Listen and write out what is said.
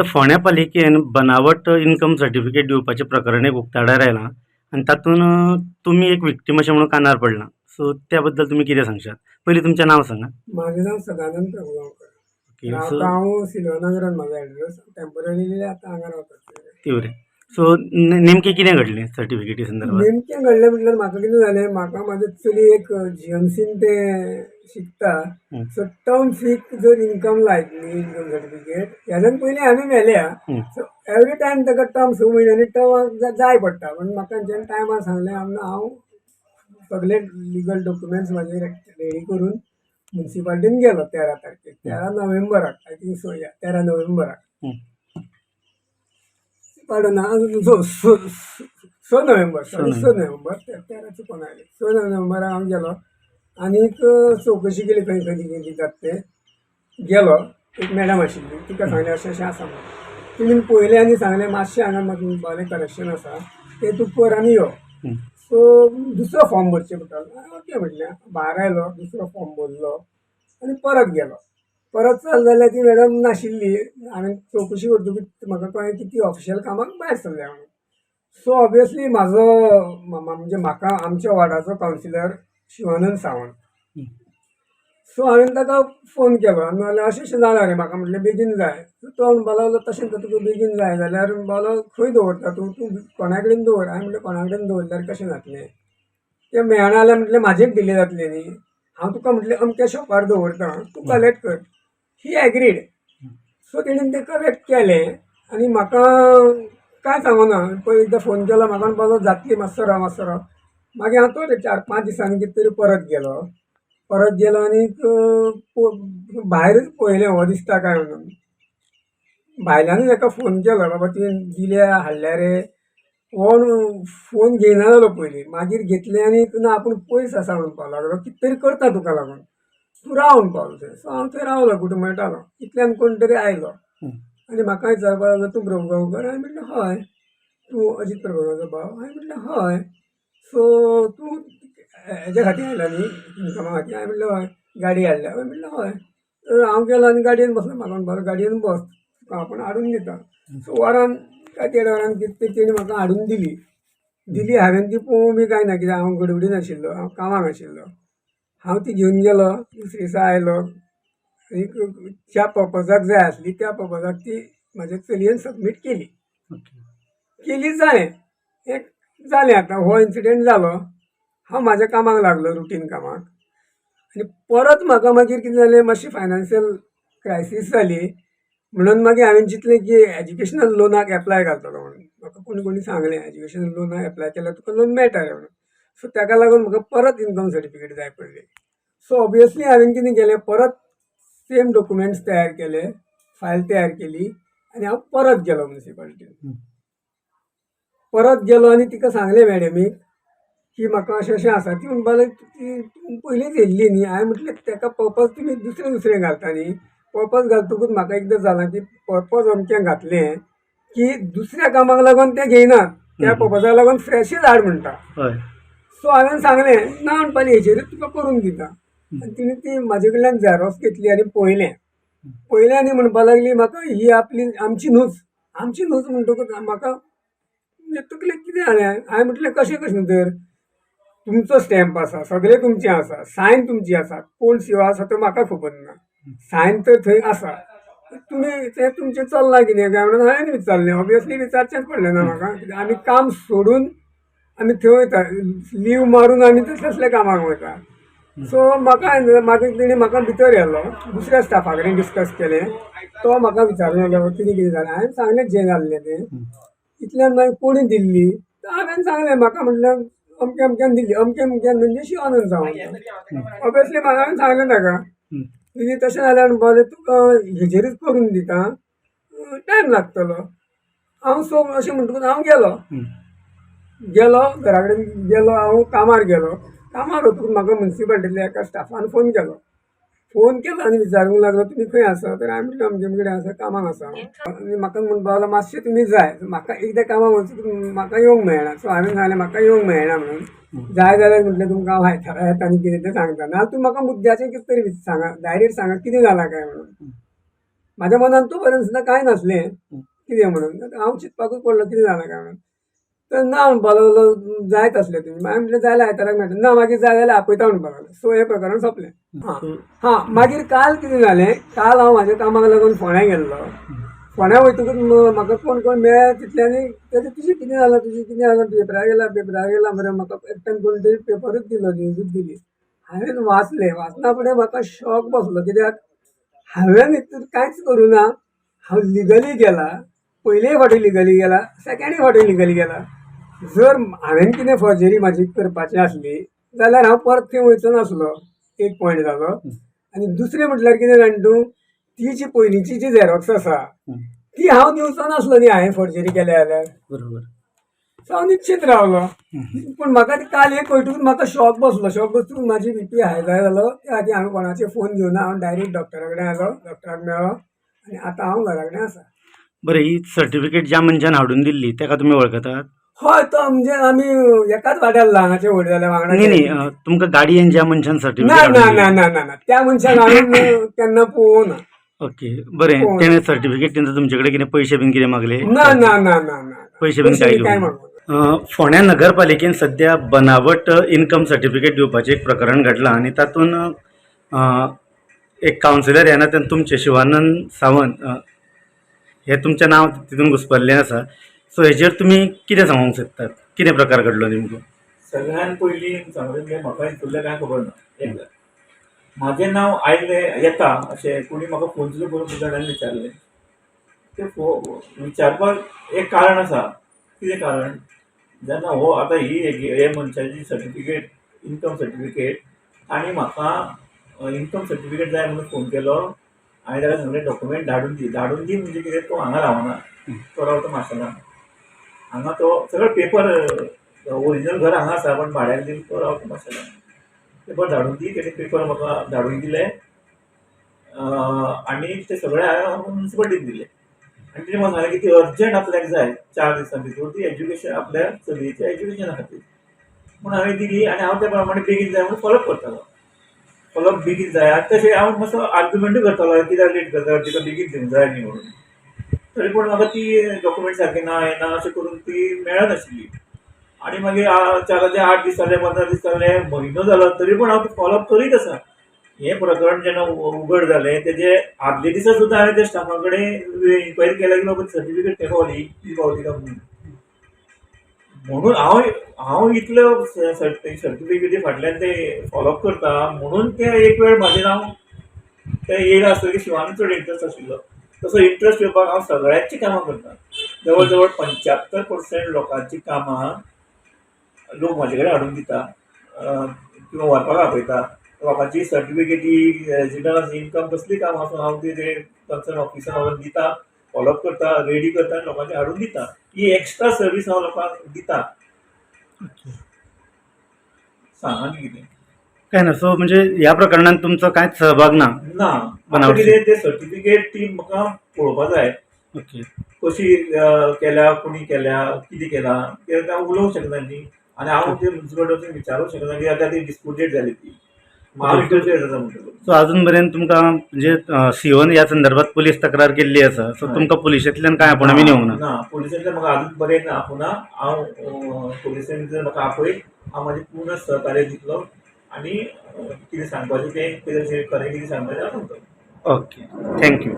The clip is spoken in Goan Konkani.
फोंड्या पालिकेन बनावट इन्कम सर्टिफिकेट दिवपाचें प्रकरण एक उक्ताडार आयलां आनी तातूंत तुमी एक विक्टीम अशें म्हणून कानार पडलां. सो त्या बद्दल तुमी कितें सांगशात? पयलीं तुमचें नांव सांगात. म्हाजें नांव सदानंद प्रभुगांवकर. ओके. सो रावता हांव सिल्वानगरान. म्हाजो एड्रेस टेंपररीली आतां हांगा रावता. तिवरे. सो नेमकें कितें घडलें सर्टिफिकेटी संदर्भात? नेमकें घडलें म्हटल्यार म्हाका कितें जालें, म्हाका म्हाजें चली एक जीएमसीन तें शिकता. सो टर्म फीक जर इनकम लायत न्ही, इनकम सर्टिफिकेट ह्याच्यान पयलीं हांवें व्हेल्या. सो एवरी टायम ताका टर्म 6 म्हयन्यांनी टर्म जाय पडटा म्हणून म्हाका तेंच्यांनी टायमार सांगलें. हांव सगळे लिगल डॉक्युमेंट्स म्हाजे रेडी करून मुन्सिपाल्टीन गेलो 13 तारखेक, 13 नोव्हेंबराक, I think so, या, 13 नोव्हेंबराक. पाडून 6 नोव्हेंबर, सॉरी, 6 नोव्हेंबर, 13 चुकोन आयलें. 6 नोव्हेंबराक हांव गेलो आनीक चवकशी केली खंय खंय कितें दितात ते. गेलो, एक मॅडम आशिल्ली, तिका सांगलें अशें अशें आसा म्हणून. तिणें पळयलें आनी सांगलें, मातशें हांगा म्हाका करेक्शन आसा, तें तूं कर आनी यो. सो दुसरो फॉर्म भरचें पडटलो. हांवें ओके म्हटलें. भायर आयलो, दुसरो फॉर्म भरलो आनी परत गेलो. परत चल जाल्यार ती मॅडम नाशिल्ली. हांवें चवकशी करतकूच म्हाका कळ्ळें की ती ऑफिशियल कामाक भायर सरल्या म्हणून. सो ऑबियसली म्हाजो म्हणजे म्हाका आमच्या वॉर्डाचो कावन्सिलर शिवानंद सावंत. सो हांवें ताका फोन केलो आनी म्हणलें, अशें अशें जालां रे, म्हाका म्हटलें बेगीन जाय. सो तो म्हणपाक लागलो, तशें तर तुका बेगीन जाय जाल्यार म्हणपाक लागलो, खंय दवरता तूं? तूं कोणा कडेन दवर. हांवें म्हणलें, कोणा कडेन दवरल्यार कशें जातलें तें? मेळना जाल्यार म्हटलें म्हाजेच डिले जातलें न्ही. हांव तुका म्हटलें अमक्या शॉपार दवरता, तूं कलेक्ट कर. ही एग्रीड. सो तेणेन तें कलेक्ट केलें आनी म्हाका कांय सांगूना. पळय, एकदां फोन केलो, म्हाका म्हणपाक लागलो, जातली, मातसो राव, मातसो राव. मागीर हांव तो 4-5 दिसांनी कितें तरी परत गेलो. परत गेलो आनीक भायरच पळयलें हो दिसता काय म्हणून. भायल्यानूच एका फोन केलो, बाबा तुवें दिल्या, हाडल्या रे? हो फोन घेयना जालो पयलीं. मागीर घेतलें आनी ना, आपूण पयस आसा म्हणपाक लागलो. कितें तरी करता तुका लागून, तूं राव म्हणपाक लागलो थंय. सो हांव थंय रावलो, घुटमळटालो. इतल्यान कोण तरी आयलो आनी म्हाका विचारपाक लागलो, तूं प्रभुगांवकर? हांवें म्हटलें, हय. तूं अजीत प्रभुगांवकर भाव? हांवें म्हटलें, हय. सो तूं हेज्या खातीर आयला न्ही, इनकमा खातीर? हांवें म्हटलें, हय. गाडी हाडल्या? हांवें म्हटलें, हय. तर हांव गेलो आनी गाडयेन बसलो. म्हाका म्हणपाक लागलो, गाडयेन बस, तुका आपूण हाडून दिता. सो वरान काय देड वरान कितें तरी तेणी म्हाका हाडून दिली. दिली, हांवें ती पळोवंक बी कांय ना, कित्याक हांव गडबडीन आशिल्लो, हांव कामाक आशिल्लो. हांव ती घेवन गेलो. दुसरे दिसा आयलो आनीक ज्या पर्पजाक जाय आसली त्या पर्पजाक ती म्हाज्या चलयेन सबमीट केली. केली, जालें, एक जालें. आतां हो इन्सिडंट जालो. हांव म्हाज्या कामाक लागलो, रुटीन कामाक. आनी परत म्हाका मागीर कितें जालें, मातशी फायनान्शियल क्रायसीस जाली म्हणून मागीर हांवें चिंतलें की एज्युकेशनल लोनाक एप्लाय घालतलो म्हणून. म्हाका कोणी कोणी सांगलें, एज्युकेशनल लोनाक एप्लाय केल्यार तुका लोन मेळटा रे म्हणून. सो ताका लागून म्हाका परत इनकम सर्टिफिकेट जाय पडली. सो ऑबियसली हांवें कितें केलें, परत सेम डॉक्युमेंट्स तयार केले, फायल तयार केली आनी हांव परत गेलो मुन्सिपालिटीन. परत गेलो आनी तिका सांगलें मॅडमीक की म्हाका अशें अशें आसा. ती म्हणपाक लागली, ती तूं पयलींच येयल्ली न्ही? हांवें म्हटलें, ताका पर्पज तुमी दुसरें दुसरें घालता न्ही. पर्पज घालतकूच म्हाका एकदां जालां की पर्पज अमकें घातलें की दुसऱ्या कामाक लागून तें घेयनात, त्या पर्पजाक लागून फ्रेशच हाड म्हणटा. सो हांवें सांगलें, ना म्हणपाक, हेजेरूच तुका करून दिता. आनी तिणें ती म्हाजे कडल्यान झेरोक्स घेतली आनी पळयलें. पळयलें आनी म्हणपाक लागली म्हाका, ही आपली आमची न्हूच, आमची न्हूच. म्हणटकूच म्हाका म्हणजे तकलेक कितें जालें. हांवें म्हटलें, कशें कशें तर? तुमचो स्टॅम्प आसा, सगळें तुमचें आसा, सायन तुमची आसा. कोण शिवा आसा तो म्हाका खबर ना, सायन तर थंय आसा. तुमी तें तुमचें चल्लां कितें काय म्हणून हांवें विचारलें. ऑबियसली विचारचेंच पडलें ना म्हाका, कित्याक आमी काम सोडून आमी थंय वयता, लीव मारून आमी तसल्या कामाक वयता. सो म्हाका मागीर तेणी म्हाका भितर व्हेलो, दुसऱ्या स्टाफा कडेन डिस्कस केलें. तो म्हाका विचारूंक लागलो, कितें कितें जालें? हांवें सांगलें जें जाल्लें तें. इतल्यान मागीर कोणी दिल्ली? तर हांवें सांगलें, म्हाका म्हटलें अमक्या अमक्यान दिल्ली. अमक्या अमक्यान म्हणजे शिवानंद सावंत. ऑबियसली म्हाका हांवें सांगलें ताका, तुजी तशें जाल्यार म्हणपाक लागलें, तुका हेजेरूच करून दिता, टायम लागतलो. हांव सो अशें म्हणटकूच हांव गेलो. गेलो घरा कडेन गेलो, हांव कामार गेलो. कामार वतकूच म्हाका मुन्सिपालिटींतल्या एका स्टाफान फोन केलो. फोन केलो आनी विचारूंक लागलो, तुमी खंय आसा? तर हांवें म्हटलें, अमके कडेन आसा, कामाक आसा हांव. आनी म्हाका म्हणपाक लागलो, मातशें तुमी जाय. म्हाका एकदां कामाक वचून म्हाका येवंक मेळना. सो हांवें सांगलें, म्हाका येवंक मेळना म्हणून. जाय जाल्यार म्हटलें तुमकां हांव आयतारा येता आनी कितें तें सांगता, नाजाल्यार तुमी म्हाका मुद्द्याचें कितें तरी सांगा, डायरेक्ट सांगा कितें जालां काय म्हणून. म्हाज्या मनान तो पर्यंत सुद्दां कांय नासलें कितें म्हणून हांव चिंतपाकूच पडलो कितें जालां काय म्हणून. तर ना म्हणपाक लागलो जायत आसलें तुमी. हांवें म्हटलें जाल्यार आयताराक मेळटा. ना मागीर जाय जाल्यार आपयता म्हणपाक लागलो. सो हें प्रकरण सोंपलें. हां हां मागीर काल कितें जालें, काल हांव म्हाज्या कामाक लागून फोंड्या गेल्लो. फोंड्या वयतकूच म्हाका कोण कोण मेळ्ळे तितल्यांनी तेजें तुजें कितें जालां, तुजें कितें जालां, पेपरार येयला पेपरार येयला मरे. म्हाका एकट्यान कोण तरी पेपरूच दिलो, न्यूजूच दिली. हांवें वाचलें, वाचना फुडें म्हाका शॉक बसलो कित्याक हांवें हितून कांयच करूं ना. हांव लिगली गेला, पयलेय फावटी लिगली गेला, सेकेंडूय फावटी लिगली गेला. जर हांवें कितें फॉर्जरी म्हाजी करपाची आसली जाल्यार हांव परत थंय वयचो नासलो, एक पॉयंट जालो. आनी दुसरें म्हटल्यार कितें जाणा तूं, ती जी पयलींची जी झेरोक्स आसा ती हांव दिवचो नासलो न्ही हांवें फॉर्जरी केल्या जाल्यार. बरोबर. सो हांव निश्चीत रावलो. पूण म्हाका ती काल एक कळटकूच म्हाका शॉक बसलो. शॉक बसून म्हाजी बीपी हाय जाय जालो. त्या खातीर हांवें कोणाचे फोन घेवना, हांव डायरेक्ट डॉक्टरा कडेन आयलो, डॉक्टराक मेळ्ळो आनी आतां हांव घरा कडेन आसा. बरें, ही सर्टिफिकेट ज्या मनशान हाडून दिल्ली ताका तुमी वळखतात? हय, तो म्हणजे आमी एकाच वाड्यार ल्हानाचे व्हड जाले वांगडा. न्ही न्ही, तुमकां गाडयेन ज्या मनशान ना सर्टिफिकेट ना हाडून ना दिली. ना ना ना, त्या मनशाक हांवें केन्ना पळोवना. ओके, बरें. पळोवना. तेणें सर्टिफिकेट तेंचा तुमचे कडेन कितें पयशे बीन कितें मागले? ना ना ना ना ना, पयशे बीन पयशे काय बी कांय घेवंक मागूना. ना. फोंड्या नगरपालिकेन सद्या बनावट इन्कम सर्टिफिकेट दिवपाचें एक प्रकरण घडलां आनी तातूंत एक कावन्सिलर ह्या नात्यान तुमचें शिवानंद सावंत हें तुमचें नांव तितून घुस्पल्लें आसा. सो हेजेर तुमी कितें सांगूंक सोदतात, कितें प्रकार घडलो नेमको? सगळ्यान पयलीं सांगलें म्हणजे म्हाका हितूंतलें कांय खबर ना. एक म्हाजें नांव आयलें येता अशें कोणी म्हाका फोन सुद्दां करून जाणांनी विचारलें. तें विचारपाक एक कारण आसा. कितें कारण, जेन्ना हो आतां ही हे मनशाची सर्टिफिकेट, इनकम सर्टिफिकेट, तांणी म्हाका इनकम सर्टिफिकेट जाय म्हणून फोन केलो. हांवें ताका सांगलें डॉक्युमेंट धाडून दी. धाडून दी म्हणजे कितें, तो हांगा रावना, तो रावता माशेलान. हांगा तो सगळे पेपर ओरिजिनल घर हांगा आसा पण भाड्याक दिवन तो रावता माशेलान. पेपर धाडून दी, तेणे पेपर म्हाका धाडून दिले आनी ते सगळे हांवें मुन्सिपालिटीन दिले. आनी तेणे म्हाका सांगलें की ती अर्जंट आपल्याक जाय 4 दिसां भितर, ती एज्युकेशन आपल्या चलयेच्या एज्युकेशना खातीर म्हूण हांवें दिली. आनी हांव त्या प्रमाणे बेगीन जाय म्हणून फॉलोअप करतालो, फॉलोअप बेगीन जाय. आनी तशें हांव मातसो आर्ग्युमेंटूय करतालो, कित्याक लेट करता, तिका बेगीन दिवंक जाय न्ही म्हणून. तरी पूण म्हाका ती डॉक्युमेंट सारकें ना हें ना अशें करून ती मेळनाशिल्ली. आनी मागीर 4 ते 8 दीस जाले, 15 दीस जाले, म्हयनो जालो, तरी पूण हांव ती फॉलोअप करीत आसा. हें प्रकरण जेन्ना उगड जालें तेजे आदले दिसा सुद्दां हांवें त्या स्टाफा कडेन इन्क्वायरी केल्या की बाबा सर्टिफिकेट खंय पावली, कितें पावली काय म्हणून. म्हणून हांव हांव इतलो सर्टिफिकेटी फाटल्यान ते फॉलोअप करता म्हणून ते एक वेळ म्हाजें नांव तें येयलां आसतलें की शिवानूच चड इंट्रस्ट आशिल्लो. तसो इंट्रस्ट येवपाक हांव सगळ्यांचीं कामां करता. जवळ जवळ 75% लोकांचीं कामां लोक म्हाजे कडेन हाडून दिता किंवां व्हरपाक आपयता. लोकांची सर्टिफिकेटी, रेजिडन्स, इनकम कसलीं कामां आसूं हांव ती कन्सर्न ऑफिसान वचून दिता, फॉलोअप करता, रेडी करता आनी लोकांचे हाडून दिता. ही एक्स्ट्रा सर्वीस हांव लोकांक दिता. सांग आनी कितें? काय ना, सो म्हणजे ह्या प्रकरणान तुमचो कांयच सहभाग ना? ना. आतां बनावट. कितें तें सर्टिफिकेट ती म्हाका पळोवपा जाय. ओके. कशी केल्या, कोणी केल्या, कितें केलां तें हांव उलोवंक शकना न्ही. आनी हांव ते मुन्सिपालिटी विचारूंक शकना की आतां ती डिस्प्युटेड जाली ती. हांव इंटरफियर जाता म्हणटलो. सो अजून पर्यंत तुमकां म्हणजे सीओन ह्या संदर्भात पुलीस तक्रार केल्ली आसा, सो तुमकां पुलिशेंतल्यान कांय आपोवणें बीन येवंक ना? ना, पुलिसांतल्यान म्हाका अजून पर्यंत आपोवना. हांव पुलिसेन जर म्हाका आपयत हांव म्हाजें पूर्ण सहकार्य दितलो आनी कितें सांगपाचें तें कितें खरें कितें सांगपाचें हांव सांगतलो. Okay, thank you.